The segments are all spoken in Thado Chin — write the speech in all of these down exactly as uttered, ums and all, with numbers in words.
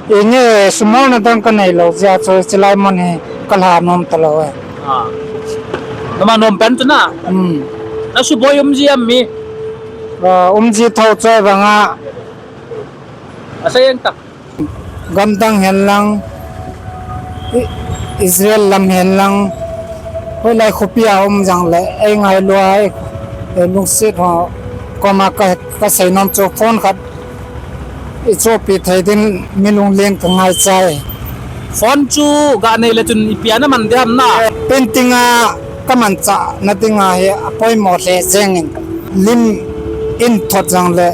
Inge, sumol na dang ka nei lou jeh a chu, chilai mun hi ka lha nom talou e. Ah. Noma nom pen chu na? Hmm. Na suboi um ji am mi? Ah, um ji tho chu vang a. Asa yang tak. Gamdang hen lang, I-, Israel lam hen lang, hoilai khopi a um jong le, ei ngailu a, ei, ei lungset ho, koma ka, ka sei nom chu phone khat, i chohpi thei din mi lunglen ka ngaicha e. Phone chu ga nei le chun ipi a na man ding ham na? Painting a ka manchah na ding a hi apoimo lheh jeng in. Lim in thot jong le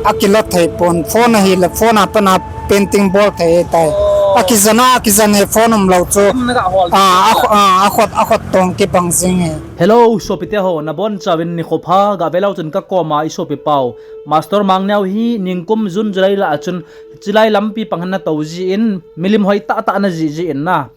akilou thei pon. Phone ahi le phone a pat a painting bol thei tai. Oh. Akijan a, akijan hi phone umlou chu. Lim na ga hol. Ah, a kho-, ah, akhut, akhut tong kibang jing e. Hello, sopite ho, nabonchauvin nikho pha, ga velou chun ka koma i sopi pau Master Mangneo hi ningkum June July lah a chun chilai lampi pang hin ana tou jin, milim hoi tah tah ana ji jin na.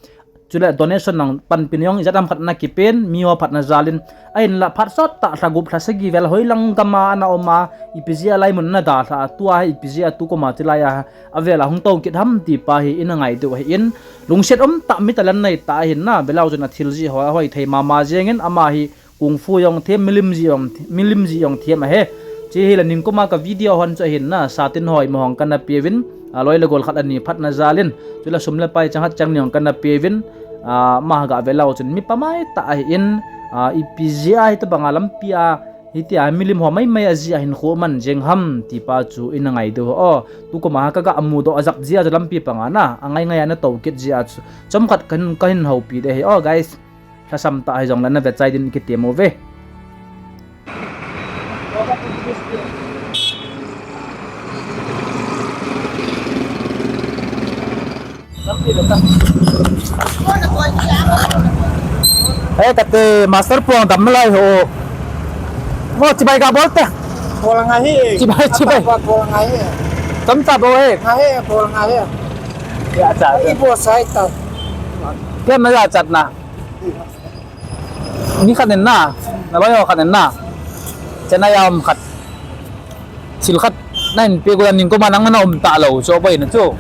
Chule donation nang panpi na jong ijat ham khat ana kipen, mi ho phat ana jal in, ahinlah phat sot tah lha gup lha sagi vel hoilang gam a ana um a, ipi jeh a lai mun ana dalha a, tua hi ipi jeh a tu koma chilai a, avel a hung tou kit ham ti pa hi ina ngai diu ahin, lungset um tah mi talent nei tah ahin na, velou chun athil jeh ho ahoi thei mama jeng in, ama hi Kung fu jong them, milim jeh jong, milim jeh jong them ahi. Hiche hi la ningkum a ka video hon chu ahin na, satin hoi mo hong kana peuvin, a loi le gol khat ani phat ana jal in, chule sum le pai chang khat chang ni jong kana peuvin, a, ama ga velou chun mi pamai tah ahin, a, ipi jeh a hitobang a lampi a, hitia milim ho mai mai a jeh a hin kho man jeng ham ti pa chu ina ngai diu ho. Tu koma ka ga mudoh a jak jeh a chu lampi pang a na, angai ngai a na tou kit jeh a chu, chomkhat kahin, kahin houpi ding ahi. O guys, Lhasam tah hijong le na vechai din kitem uve. Eh, kati master puang dam lai ho. Mo chibai ga bol te. Bol ngai hi. Chibai, chibai. Bol ngai hi. Tam ta bo he. Ngai hi, bol ngai hi. Ya cha. Ibo sai ta. Kya maja chat na. Mi khat in na, na bai ho khat in na. Chennai a um khat. Thil khat na hin pe ko ningkum a nang na um talou, so bai na chu.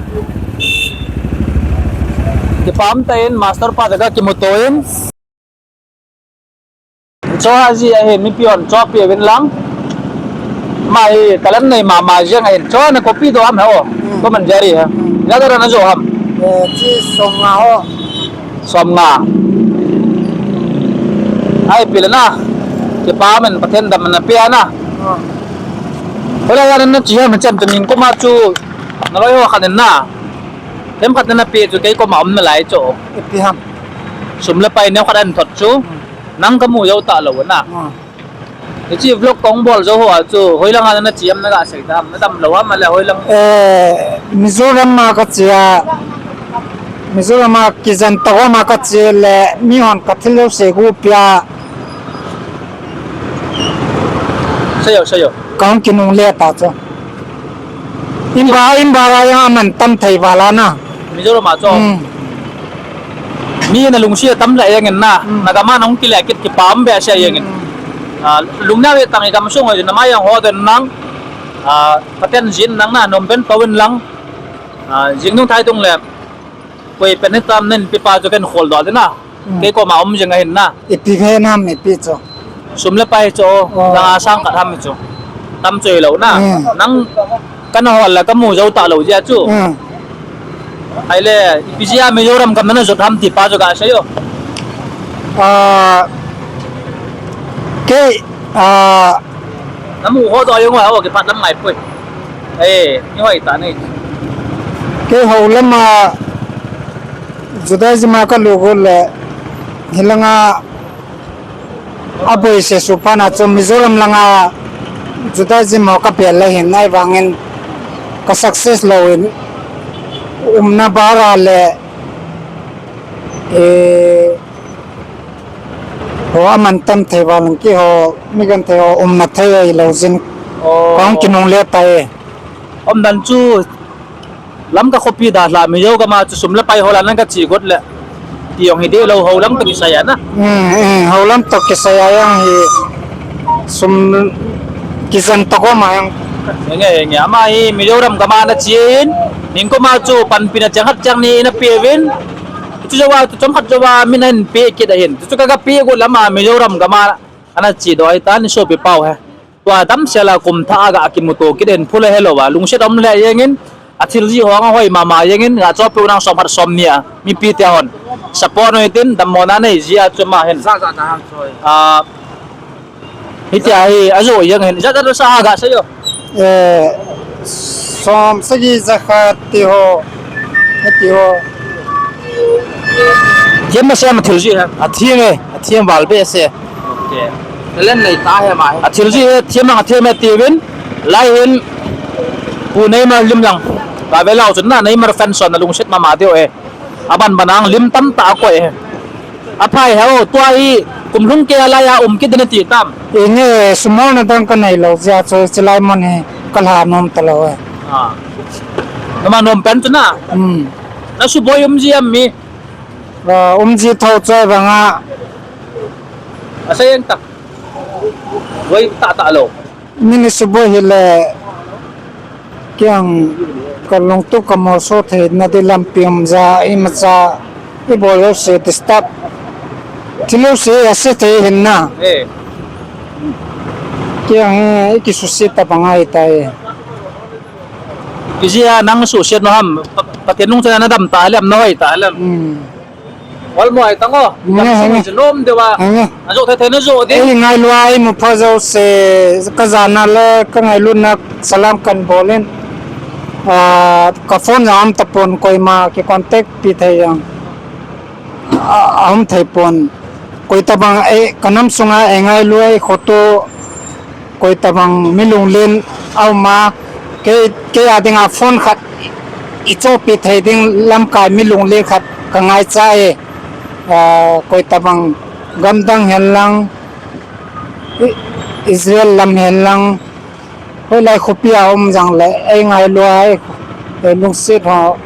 Kipa um tah in, master pa te ga kimuto in. Cho a ji ahi, mipi hon cho peuvin lang. Ama hi talent nei mama jeng ahin, cho na copy doh ham he o. Hmm. Ko man jari he. Hmm. Ijat a na jo ham. Eh, chi som nga ho. Som nga. Ai pil na. Kipa men Pathen dam na pe na. Hmm. Hoilai a na chi ham chan tu ningkum a chu. Na loi ho khat in na. Themkhat na pe chu kei koma um nalai chu. Ipi ham. Sum le pai neo khat ahin thot chu. Hmm. Nang kamu jou talou na. Hmm. Hiche vlog kong bol jou ho a chu, hoilang a na che ham na ga sei ta ham, na damlou ham le hoilang. Eh, Mizoram a ka che a, Mizoram a kijen tah ho ma ka che le, mi hon ka thil jouse gu pia. Sei o, sei o. Kong kinungle ta chu. Imba, imba ra yang aman tam thei vala na. Mizoram a chu. Hmm. Mi na lungsi a tam la yang in na, hmm, na gam a nahung kile kit kipa um behseh a yang in. Hmm. Ah, lungna ve tang i gam sung ho na ma yang ho den nang. Ah, Pathen jin nang na nom pen pau in lang. Ah, jing nung thai tung le. Koi pen ni tam nen pi pa chu ken khol dol na. Hmm. Kei koma um jing ahin na. Ipi ve nam ipi chu. Sum le pai chu, oh, langa sang khat ham chu. Tam chu hilou na. Hmm. Nang kana hol la kamu jou talou jeh chu. Hmm. Ahile, ipi jeh a Mizoram gam na jot ham ti pa chu ga sei o. Ah, kei, ah, namu ho doh jong ho kipat lam ngai poi. Eh, ni hoi ta ni. Kei hou lam a Judaism a ka lut got le, hilanga Aboi se supana chu Mizoram langa Judaism ho ka pel le hin ahivangin ka success lou in umna bara le, eh, ho aman tam thei val in keiho mi genthei ho umna thei ahilou jin. Oh. Kong kinungle tai. Umdan chu Lamka khopi dalha Mizo gam a chu sum le pai ho la nang ka che got le. Ti jong hi deh lou, hou lam toh kisai a na. Hmm, hmm, hou lam toh kisai a jong hi sum kijen toh ko ma jong. Henge, henge. Ama hi Mizoram gam a na che in. Nikum a chu panpina chang khat chang ni ina pe uvin. Chu jouva chu chomkhat jouva min ahin pe kit ahin. Chu chu ka, ka pe gu lama Mizoram gama ana chi doh ahitan, sopi pau he. Tua damsel a kum thah a ga kimuto kit in phule helou a, lungset um le jengin, athil jih ho ahoi mama jengin, ga chopi u nang som khat som ni a, mipi te hon support noi tin, dammona nei jia chu ma hin. Za za ta ham soi. A, hitia hi, ajo jeng hin, ja ja sa ha ga sa jo. Eh, som sagi ja khat ti ho, ti ho. Hiam ma sem athil jih ha. Athim e, athim val be se. Okay. Talent nei ta he ma he. Athil jih he, thiam ang athim e tiuvin, lai hin Pu Neymar lim lang. Ka ve lau chun na Neymar fan son na lungset mama diu e. Aban ban ang lim tamtah akoi e. Aphai he o, tua hi kum lhung kei a lai a um kit ding ati tam. Inge, sumol na dang ka nei lou jeh a chu, chilai mun hi ka lha nom talou e. Ah. Nama nom pen chu na. Hmm. Na suboi um ji am mi. Ah, um ji tho choi vang a. Asei ang ta. Wai ta ta lo. Min i suboi hile kiang ka lungtup ka molso theina di lampi um ja, imacha i bol jouse disturb. Thil jouse ase thei hin na. Eh. Kiang hi i kisuhset tabang ahitai. Ijeh a nang suhset nom ham, Pa-, Pathen nung chana na dam ta lem, na hoi ta lem. Hmm. Ol mo ai tang o. Nge, nge. Nom deu a. Nge. Ajo thei thei na jo ding. Ei ngailu a imu pha jouse, ka jana le ka ngailutna salam kan bol in. Ah, ka phone jong um tapon, koima ki contact pi thei jong. Ah, a um thei pon. Koi tabang ei ka nam sunga ei ngailu ei khoto. Koi tabang mi lunglen a um a, kei, kei a dinga phone khat i chohpeh thei ding lamkai mi lunglen khat ka ngaicha e. Ah, koi tabang gamdang hen lang, I-, Israel lam hen lang, hoilai khopi a um jong le, ei ngailu a, ei, ei lungset ho,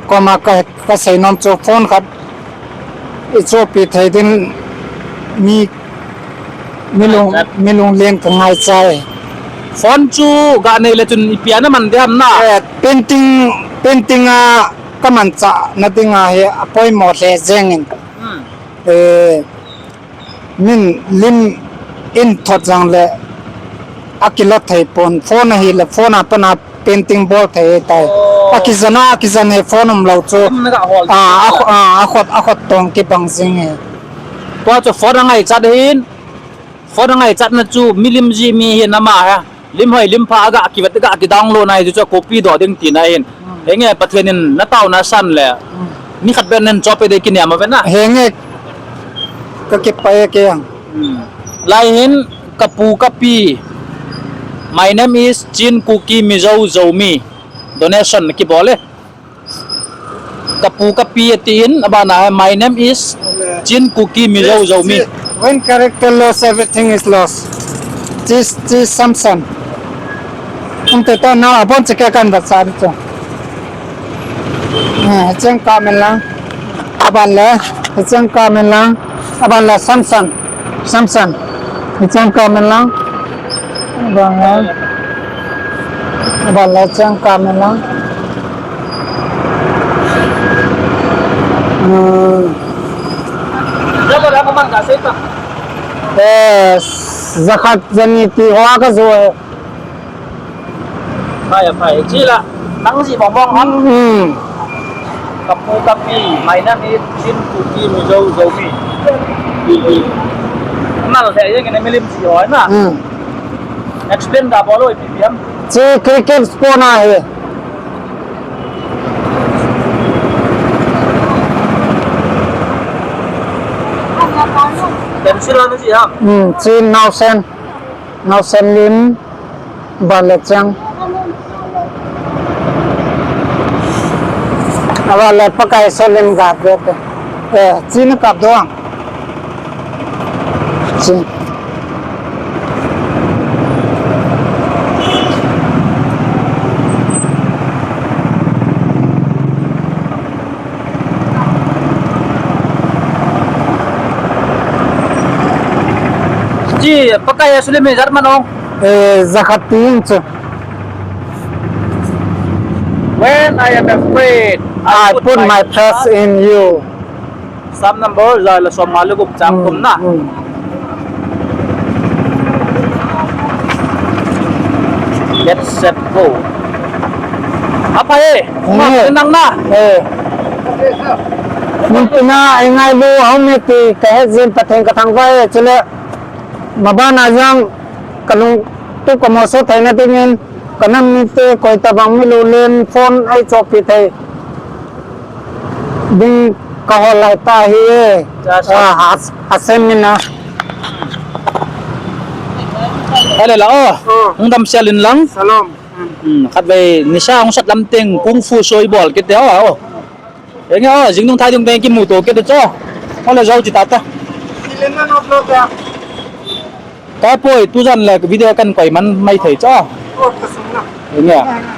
koma ka, ka seinom chu phone khat i chohpeh thei ding mi, mi lung, mi lunglen ka ngaicha e. Phone chu ga nei le chun ipi a na man ding ham na? Eh, painting, painting a ka manchah na dinga hi apoimo lheh jeng in. Hmm. Eh, min lim in thot jong le akila thei pon, phone ahile phone a pat a painting bol thei tai. Oh. Akijan a, akijan hi phone umlou chu. Lim na ga hol. Ah, a, ah, akhut, akhut tong kibang jing e. Tua chu phone angaichat hin, phone angaichatna chu milim ji mi hin ama he. Lim hoi, lim pha, aga kivet, aga kidownload na hi chu, chu copy doh ding tina hin. Hmm. Henge, Pathen in na taona san le. Hmm. Mi khat beh nen chohpeh ding kinem ave na. Henge, ka kipah e kei ang. Hmm. Lai hin, ka pu ka pi. My name is Chin Kuki Mizo Zomi. Donation kibol e. Ka pu ka pi ati in, abana, my name is Chin Kuki Mizo Zomi. When character lost, everything is lost. This, this Samson. Um te to na, abon che ke kan bat sa ri to. Eh, cheng ka men lang. Aban le, cheng ka men lang. Aban le Samson. Samson. Hicheng ka men lang. Aban le. Aban le cheng ka men lang. Hmm. Eh, jakhat jani ti hoa ka jo e. Phai, phai. Chi la, nang ji bong bong hon. Hmm. Ka pu ka pi, my name is Chin Kuki Mizo Zomi. Nal the ye ngene milim ji hoi na. Hmm. Explain da bol o ipi pi ham. Chi cricket sport na he. Pencil na ji ham. Hmm, chi naosen. Naosen lim, aban le cheng. Aban le Pakai Jesu lim ga ve te. Eh, chi na kap doh ang. Chi. Chi, Pakai Jesu lim hi jat man ong. Eh, jakhat ti in chu. When I am afraid, I put my trust in you. Psalm number za le som nga le gup chang thum na. Get set go. Apa e? Nang na. Eh. Mun tina ingai lu hau me ti ka het jin Pathen ka thangvah e chule. Mabana jong ka lungtup ka moso theina dingin ka nam mite koi tabang mi lou len phone ei chohpeh thei ding ka hol lai ta hi e. Cha, cha. Ah, Has-, Hashem mina. Hale la o. Oh. Hung dam sia lin lang. Shalom. Hmm, khatvei nisa hung sat lam teng kung fu soi bol kit te ho o. Enge o, jing nung thai dung teng kimuto kit te cho. Hale jau chi ta ta. Ile na upload ya. Ka poi, tujan le video kan koi man mai thei cho. Oh, ka sung na. Enge.